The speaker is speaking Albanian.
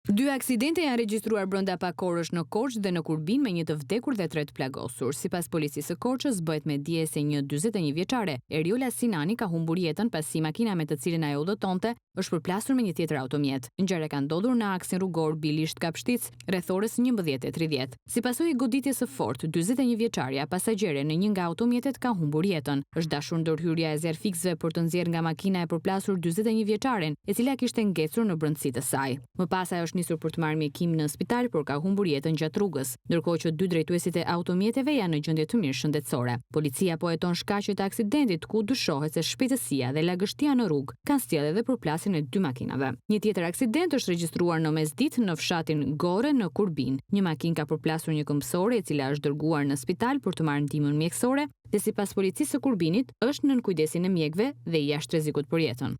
Dy aksidente janë regjistruar brenda pak orësh në Korçë dhe në Kurbin me një të vdekur dhe tre të plagosur. Sipas policisë së Korçës, bëhet me dije se një 41 vjeçare, Eriola Sinani ka humbur jetën pasi makina me të cilën ajo udhëtonte është përplasur me një tjetër automjet. Ngjarja ka ndodhur në aksin rrugor Bilisht Kapshticë, rreth orës 11:30. Si pasojë e goditjes së fortë, 41 vjeçarja pasagjere në një nga automjetet ka humbur jetën. Është dashur ndërhyrja e zjarrfikësve për të nxjerrë nga makina e përplasur 41 vjeçaren, e cila kishte ngecur në brendësi të saj. Më pas ajo është nisur për të marrë mjekim në spital, por ka humbur jetën gjatë rrugës, ndërkohë që dy drejtuesit e automjeteve janë në gjendje të mirë shëndetësore. Policia po heton shkaqet e aksidentit, ku dyshohet se shpejtësia dhe lagështia në rrugë kanë sjellë edhe përplasjen e dy makinave. Një tjetër aksident është regjistruar në mesditë në fshatin Gore në Kurbin. Një makinë ka përplasur një këmbësore e cila është dërguar në spital për të marrë ndihmën mjekësore dhe sipas policisë së Kurbinit është nën kujdesin e mjekëve dhe jashtë rrezikut për jetën.